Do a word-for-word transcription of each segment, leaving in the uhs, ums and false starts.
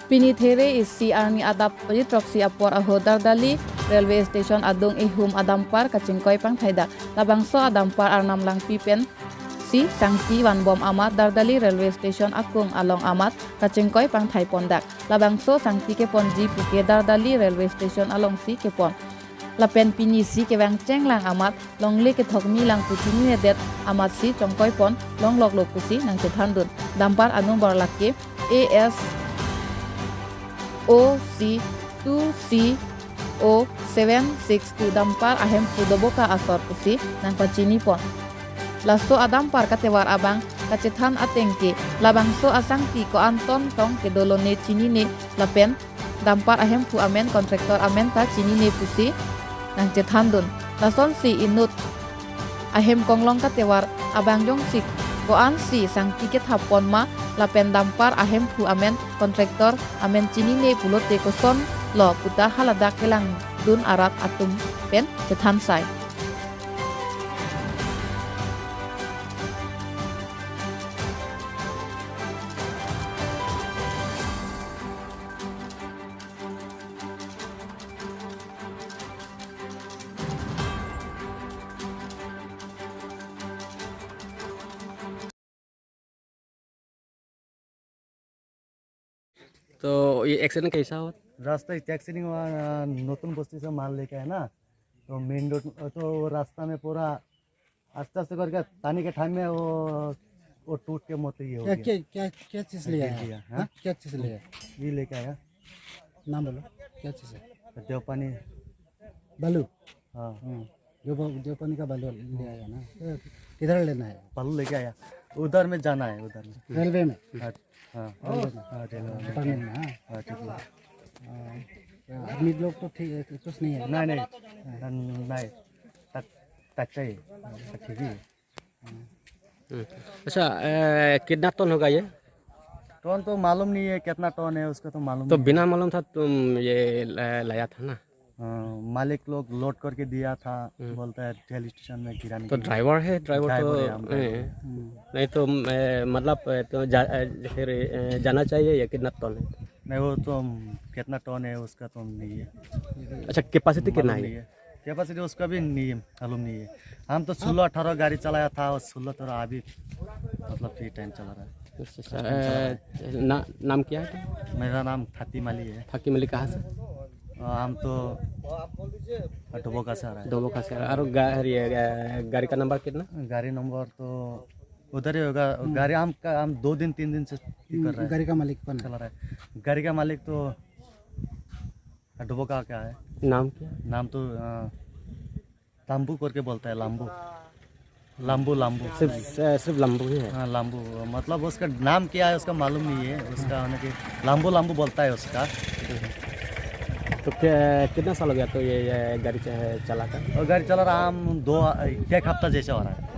Pini there isi arni adap pajit throksi apor ahut Dardali Railway Station adung ehum adampar kachingkoi pangthaidak. Labangso adampar Arnam Langpi pensi sangti vanbom amat Dardali Railway Station akung along amat kachingkoi pangthai pondak. Labangso sangti keponji puke Dardali Railway Station alongsi kepon. Lapen pinisi kevang chenglang amat longle kethokmi lang pu chininedet amatsi chongkoipon longloklo pusi nangchethandun. Dampar anumber lake A S O C two C O seven six two dampar ahemphu Doboka asor pusi nangpachinipon. Laso adampar katevar abang kachethan atengke labangso asangti ko-an ton tong kedolone chinine lapen dampar ahemphu amen contractor amen ta chinine pusi nangchethandun. Lasonsi inut ahem konglong katevar abang jongsi ko-ansi sangti kethap pon ma lapen dampar ahemphu amen contractor amen chinine pulote kosonlo puta haladak kelangdun arat atum pen chethansai. तो ये एक्सीडेंट कैसा हुआ? रास्ता एक्सीडेंट हुआ, अ, नतुन बस्ती से माल लेके आया ना, तो मेन रोड, तो रास्ता में पूरा आस्ते आस्ते करके ताने के टाइम में वो, वो टूट के मौत ये हो क्या, गया। क्या, क्या, क्या चीज़ लिया गिर है? गया, हाँ? हाँ? क्या चीज़ लिया है? ये लेके आया। नाम बोलो, क्या चीज़ है? देवपानी। बालू? हाँ। हाँ। देव-, देवपानी का बालू ले आया ना? तो किधर लेना है? बालू लेके आया। उधर में जाना है, उधर में। रेलवे में? हाँ, हाँ। रेलवे में? हाँ, रेलवे में। डिपार्टमेंट में, हाँ। हाँ, ठीक है। हाँ, तो आदमी लोग तो ठीक है, कुछ नहीं है? नहीं, नहीं। हाँ। नहीं, तक, तक चाहिए। ठीक है। हम्म। अच्छा, ए, कितना टन होगा ये? टन तो मालूम नहीं है, कितना टन है उसका तो मालूम तो नहीं। बिना मालूम था तुम ये ल-, लाया था ना? हाँ, मालिक लोग लोड करके दिया था, हम्म। बोलता है रेल स्टेशन में गिराने तो के लिए। ड्राइवर है, ड्राइवर ड्राइवर तो, है, हम ड्राइवर ए, हैं। हम्म। नहीं तो, ए, मतलब, ए, तो जा-, ए, फिर, ए, जाना चाहिए या कितना टन है? नहीं, वो तो हम, कितना टन है उसका तो हम नहीं है। अच्छा, कैपेसिटी कितना मालूम है? नहीं है। कैपेसिटी उसका भी नहीं है, मालूम नहीं है। हम तो सोलह अठारह गाड़ी चलाया था और सोलह तो अभी, मतलब, फ्री टाइम चला रहा है। अच्छा, अच्छा, फर्स्ट टाइम चला रहा है। ए, ना-, नाम क्या है? मेरा नाम थाती माली है। थाती माली कहाँ से? अ, हम तो डोबोका से आ रहा है। डोबोका से आ रहा है। और गा-, ये, अ, गाड़ी का नंबर कितना? गाड़ी नंबर तो उधर ही होगा। हम्म। गाड़ी हम का, हम दो दिन, तीन दिन से ये कर रहा है। गाड़ी का मालिक कौन है? चला रहा है। गाड़ी का मालिक तो डोबोका का है। नाम क्या? नाम तो, अ, लाम्बू करके बोलता है, लाम्बू। लाम्बू, लाम्बू। सिर्फ, अ, सिर्फ लाम्बू ही है? हाँ, लाम्बू। मतलब उसका नाम क्या है, उसका मालूम नहीं है। उसका होने के लाम्बू, लाम्बू बोलता है उसका। तो क्या, कितना साल हो गया तो ये, ये गाड़ी च-, चला था? और गाड़ी चला रहा, हम दो, एक हफ्ता जैसे हो रहा है।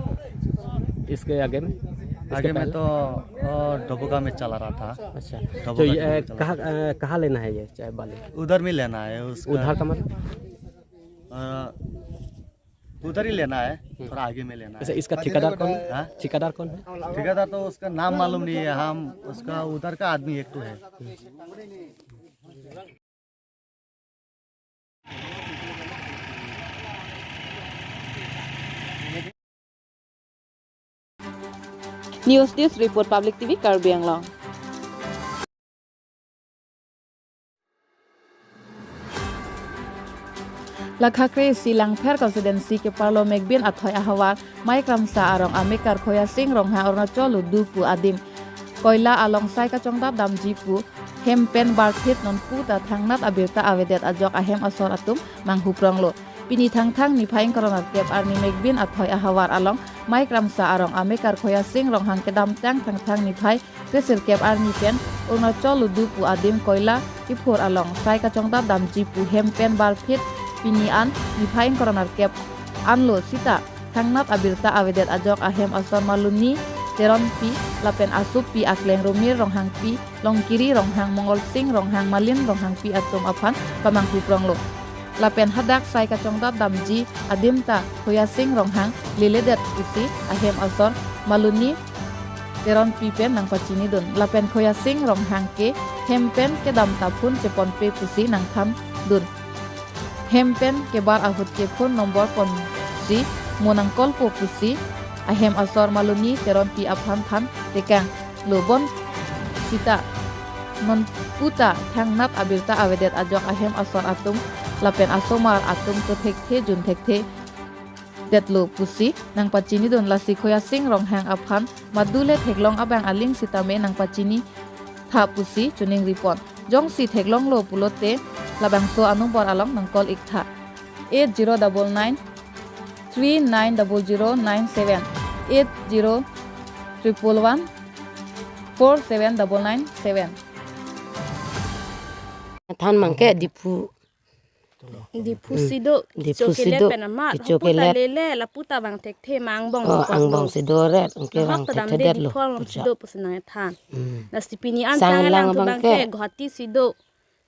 इसके आगे में? इसके आगे में पहले? तो, अ, डोबोका में चला रहा था। अच्छा। डोबोका तो ये, में चला रहा था। कहाँ, अ, कहाँ लेना है ये चाय बालू? उधर में लेना है उसका। उधार का मतलब? अ, उधर ही लेना है, हम्म। थोड़ा आगे में लेना है। अच्छा, इसका ठेकेदार कौन है? हाँ? ठेकेदार कौन है? ठेकेदार तो उसका नाम मालूम नहीं है, हम उसका उधर का आदमी एक तो है। News Desk Report, Public T V Karbi Anglong. Lakha kre-isi Langpher constituency keparlo Mekbin athoi ahavar Maikramsa arong amekar Khoyasing Ronghang Arunachal lo do pu adim koila along sai kachongdap damji pu hem pen barphit nonpu ta thangnat abirta avedet ajok ahem asor atum manghupronglo. Pini Thangthang niphai ingkoi ra nerkep arni Mekbin athoi ahavar along Maikramsa arong amekar Khoyasing Ronghang kedamtang Thangthang niphai kresirkep arni pen Arunachal lo do pu adim koila kiphur along sai kachongdap damji pu hem pen barphit pini an niphai ingkoi ra nerkep anlo sita thangnat abirta avedet ajok ahem asor Maluni Teronpi lapen asopi akleng Romir Ronghangpi, Longkiri Ronghang, Mongolsing Ronghang, Malin Ronghangpi atum aphan pamanghupronglo. Lapen hadak sai kachongdap damji adim ta Khoyasing Ronghang leledet pusi ahem asor Maluni Teronpi pen nangpachinidun. Lapen Khoyasing Ronghang ke hem pen kedam ta phone cheponpe pusi nangthandun. Hem pen kebar ahut ke phone number ponsi mo nang-call po pusi ahem asor Maloni Teronpi aphan than tekang lo. Bon sita non puta thangnat abirta avedet ajok ahem asor atum lapen asomar atum chothekthe junthekthe detlo pusi nangpachinidun. Lasi Khoyasing Ronghang aphan madu le theklong abang aling sitame nangpachini tha pusi choningripon. Jongsi theklonglo pulote labangso anumber along nang-call ik tha, eight zero double nine three nine double zero nine seven, eight zero triple one four seven double nine seven. Than abang ke Diphu. Diphu Hmm. si do, Diphu kecho si kelet do, pen amat, kecho hokpu ta kelet. Lele, lapu ta vang thekthe ma angbong Oh, pu angbong lo. Si do ret, anke Nahok vang ta dam de thekthe-detlo. Diphu along si Pucha. Do pusi nangthan. Hmm. Lasi pini an Sang chang lang lang abang abang ke. Ke Guwahati si do.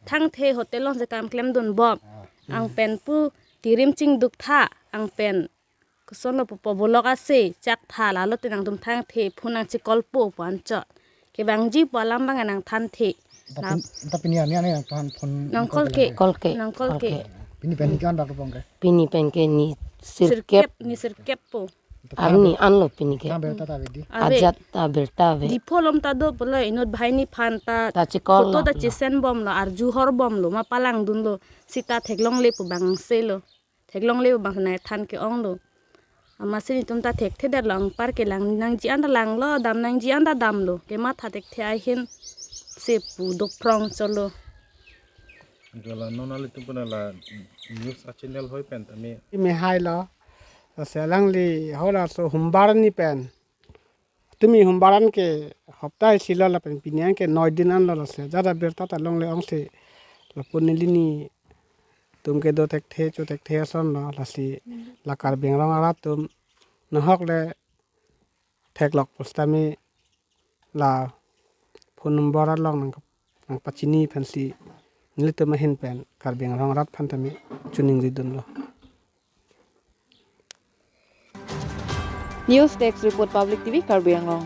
Thangthe hotel along si kam klemdun bom. Ang pen pu tirim chingduk tha, ang pen kosonlo pu po bolok ase, chak tha lalo te nangtum thangthe, phone nang che-call po pu anchot. Kevangji pu alam abang nangthanthe. Ta Na- pin-, ta pini ani ani nangthan phone Nang-call ke. Call ke. Nang-call ke. Call ke. Pini pen ni kan dak pong ke. Pini pen ke ni sirkep. Sirkep, ni sirkep po. Arni anlo pini ke. Tang berta ta bedi. Ave. Ajat ta berta ave. Diphu along ta do pulo inut banghini aphan ta Ta che-call photo lo ta lo. Chesen bomlo, arju hor bomlo, ma palangdunlo. Sita theklongle pu abang selo. Theklongle pu abang nangthan ke-onglo. Amatsi netum ta thekthedetlo, anpar kelang nangji an ta langlo, dam nangji an ta damlo. Kematha thekthe ahin si pu dophrong cholo. Jala non alitum puna la news a channel hoi pen tame. Imi hai lo. Lasi alangli halaso humbar ni pen. Tumi humbar an ke hopta isi lo lapen pini an ke noi din anlo, lasi jada birta ta longle ongsi lapu neli netum kedo thekthe cho thekthe ason lo, lasi la Karbi Anglong arat atum nahok le theklok pusitame la phone number along nang, nangpachini pensi nelitum ahin pen Karbi Anglong arat aphan tame choningridunlo. News Desk Report, Public T V Karbi Anglong.